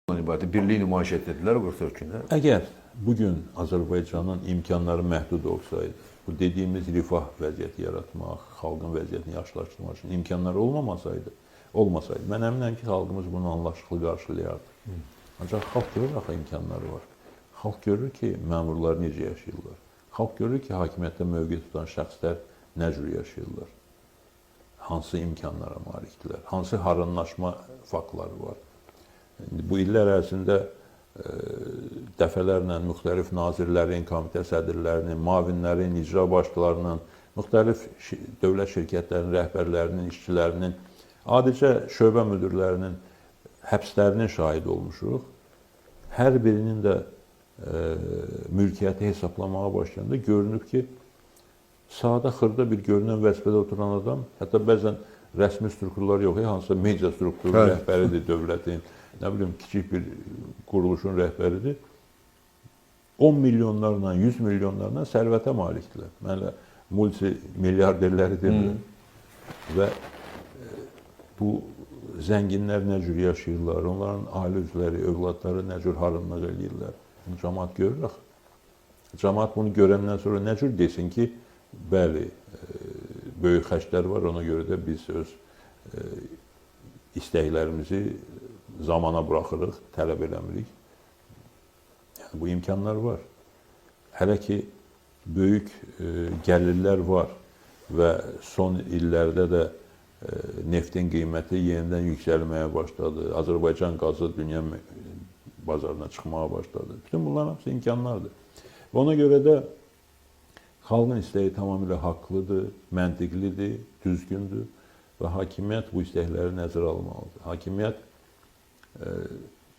İbarət birlik nümayiş etdirdilər o 44 gündə. Əgər bu gün Azərbaycanın imkanları məhdud olsaydı, bu dediyimiz rifah vəziyyəti yaratmaq, xalqın vəziyyətini yaxşılaşdırmaq üçün imkanlar olmasaydı, mən əminəm ki, xalqımız bunu anlayışlı qarşılayardı. Ancaq xalq görür axı imkanları var. Xalq görür ki, məmurlar necə yaşayırlar. Xalq görür ki, hakimiyyətdə mövqe tutan şəxslər nə cür yaşayırlar. Hansı imkanlara malikdirlər, hansı haranlaşma faktları var. İndi bu illər ərzində dəfələrlə müxtəlif nazirlərin, komitə sədrlərinin, müavinlərin, icra başçılarının, müxtəlif dövlət şirkətlərinin rəhbərlərinin, işçilərinin, adicə şöbə müdirlərinin həbslərinin şahidi olmuşuq. Hər birinin də mülkiyyəti hesablamağa başlayanda görünüb ki, sadə xırda bir görünən vəzifədə oturan adam, hətta bəzən rəsmi strukturlar yox, hansısa media strukturunun rəhbəridir dövlətin, nə bilim, kiçik bir quruluşun rəhbəridir. 10 milyonlarla, 100 milyonlarla sərvətə malikdirlər. Mən elə multimilyarderləri demirəm. Və bu zənginlər nə cür yaşayırlar, onların ailə üzvləri, övladları nə cür harınlıq eləyirlər. Bunu cəmaət görür axı. Cəmaət bunu görəndən sonra nə cür desin ki, bəli, böyük xərclər var, ona görə də biz öz istəklərimizi zamana buraxırıq, tələb eləmirik. Yəni, bu imkanlar var. Hələ ki, böyük gəlirlər var və son illərdə də neftin qiyməti yenidən yüksəlməyə başladı. Azərbaycan qazı dünya bazarına çıxmağa başladı. Bütün bunların hamısı imkanlardır. Və ona görə də xalqın istəyi tamamilə haqlıdır, məntiqlidir, düzgündür və hakimiyyət bu istəkləri nəzərə almalıdır. Hakimiyyət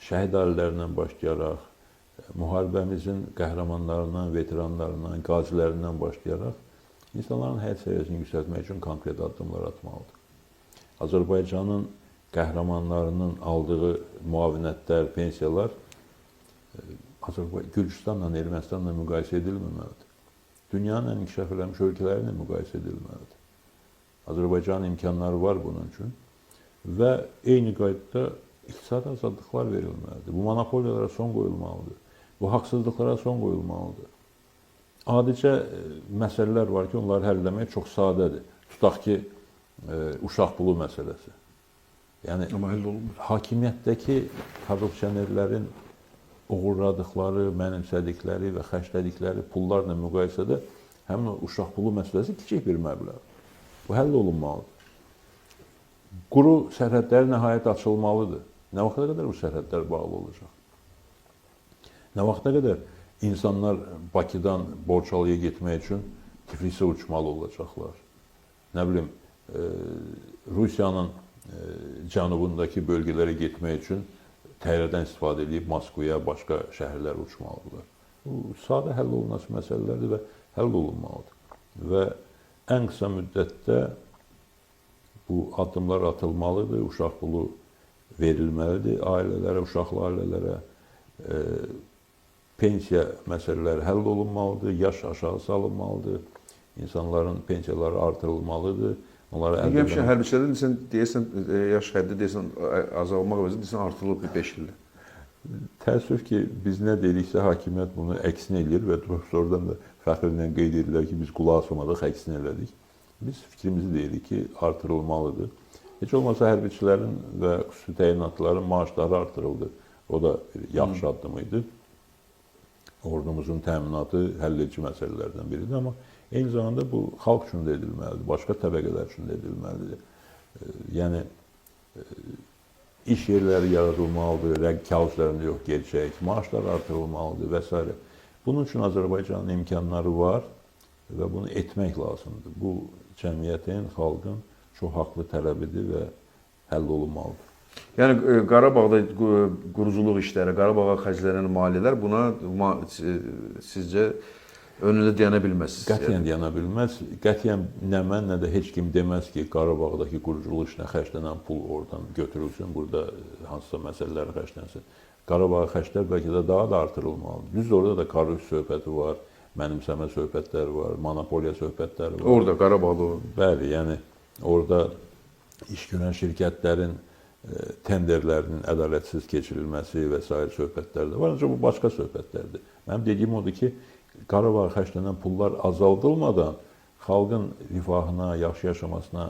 şəhid ailələrindən başlayaraq, müharibəmizin qəhrəmanlarından, veteranlarından, qazilərindən başlayaraq insanların həyat səviyyəsini yüksəltmək üçün konkret addımlar atmalıdır. Azərbaycanın qəhrəmanlarının aldığı müavinətlər, pensiyalar Gürcüstanla, Ermənistanla müqayisə edilməməlidir. Dünyanın ən inkişaf eləmiş ölkələri ilə müqayisə edilməlidir. Azərbaycanın imkanları var bunun üçün və eyni qaydada iqtisadi azadlıqlar verilməlidir. Bu monopoliyalara son qoyulmalıdır. Bu haqsızlıqlara son qoyulmalıdır. Adicə məsələlər var ki, onları həll eləmək çox sadədir. Tutaq ki, uşaq pulu məsələsi. Yəni, amma həll olunmur. Hakimiyyətdəki korrupsionerlərin uğurladıqları, mənimsədikləri və xərclədikləri pullarla müqayisədə həmin o uşaq pulu məsələsi kiçik bir məbləğ. Bu həll olunmalıdır. Quru sərhədlər nəhayət açılmalıdır. Nə vaxta qədər bu sərhədlər bağlı olacaq? Nə vaxta qədər insanlar Bakıdan Borçalıya getmək üçün Tiflisə uçmalı olacaqlar? Nə bilim, Rusiyanın cənubundakı bölgələrə getmək üçün təyyarədən istifadə edib Moskvaya, başqa şəhərlərə uçmalıdırlar. Bu sadə həll olunası məsələlərdir və həll olunmalıdır. Və ən qısa müddətdə bu addımlar atılmalıdır, uşaq pulu verilməlidir ailələrə, uşaqlı ailələrə, pensiya məsələləri həll olunmalıdır, yaş aşağı salınmalıdır, insanların pensiyaları artırılmalıdır. Onlara əldə Həmişə hərbiçilərdə deyirsən, deyirsən yaş həddi deyirsən azalmaq əvəzinə deyirsən artırılıb bir 5 ildə. Təəssüf ki, biz nə dediksə hakimiyyət bunu əksinə eləyir və sonradan da fəxrlə qeyd edirlər ki, biz qulaq asmadıq, əksinə elədik. Biz fikrimizi deyirik ki, artırılmalıdır. Heç olmasa hərbiçilərin və xüsusi təyinatların maaşları artırıldı. O da bir yaxşı addım idi. Ordumuzun təminatı həll edici məsələlərdən biridir, amma eyni zamanda bu xalq üçün də edilməlidir, başqa təbəqələr üçün də edilməlidir. Yəni, iş yerləri yaradılmalıdır, kağız üzərində yox, gerçək, maaşlar artırılmalıdır və s. Bunun üçün Azərbaycanın imkanları var və bunu etmək lazımdır. Bu cəmiyyətin, xalqın çox haqlı tələbidir və həll olunmalıdır. Yəni Qarabağda quruculuq işləri, Qarabağa xərclənən maliyyələr buna sizcə önündə dayana bilməz? Qətiyyən dayana bilməz. Qətiyyən nə mən, nə də heç kim deməz ki, Qarabağdakı quruculuq işinə xərclənən pul oradan götürülsün, burada hansısa məsələlər xərclənsin. Qarabağa xərclər bəlkə də daha da artırılmalıdır. Düzdür, orada da korrupsiya söhbəti var, mənimsəmə söhbətləri var, monopoliya söhbətləri var. Orada, Qarabağda o. Bəli, yəni orada iş görən şirkətlərin Tenderlərinin ədalətsiz keçirilməsi və sair söhbətlər də var. Ancaq bu başqa söhbətlərdir. Mənim dediyim odur ki, Qarabağa xərclənən pullar azaldılmadan xalqın rifahına, yaxşı yaşamasına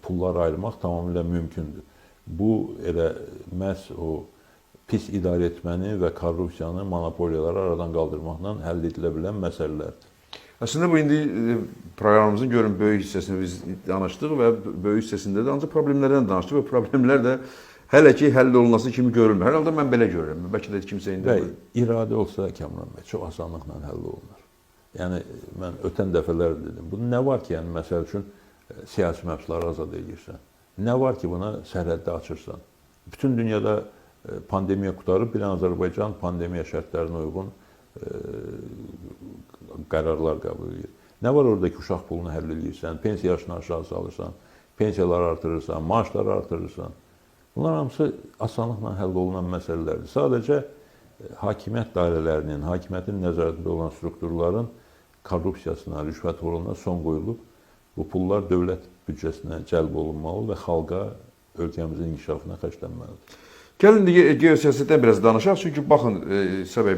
pullar ayırmaq tamamilə mümkündür. Bu elə məhz o pis idarə etməni və korrupsiyanı, monopoliyaları aradan qaldırmaqla həll edilə bilən məsələlərdir. Əslində bu indi proqramımızın görün böyük hissəsini biz danışdıq və böyük hissəsində də ancaq problemlərdən danışdıq və problemlər də hələ ki həll olunası kimi görünmür. Hər halda mən belə görürəm. Bəlkə də kimsə indi Bəy, iradə olsa Kamran bəy, çox asanlıqla həll olunur. Yəni mən ötən dəfələr dedim. Bu nə var ki, yəni məsəl üçün siyasi məhbusları azad edirsən? Nə var ki, buna sərhəddə açırsan? Bütün dünyada pandemiya qurtarıb, bir Azərbaycan pandemiya şərtlərinə uyğun qərarlar qəbul edir. Nə var orada ki, uşaq pulunu həll edirsən, pensiya yaşını aşağı salırsan, pensiyaları artırırsan, maaşları artırırsan. Bunlar hamısı asanlıqla həll olunan məsələlərdir. Sadəcə hakimiyyət dairələrinin, hakimiyyətin nəzarətində olan strukturların korrupsiyasına, rüşvətxorluğuna son qoyulub. Bu pullar dövlət büdcəsinə cəlb olunmalı və xalqa, ölkəmizin inkişafına xərclənməlidir. Gəlin indi geosiyasətdən biraz danışaq. Çünki baxın, İsa bəy,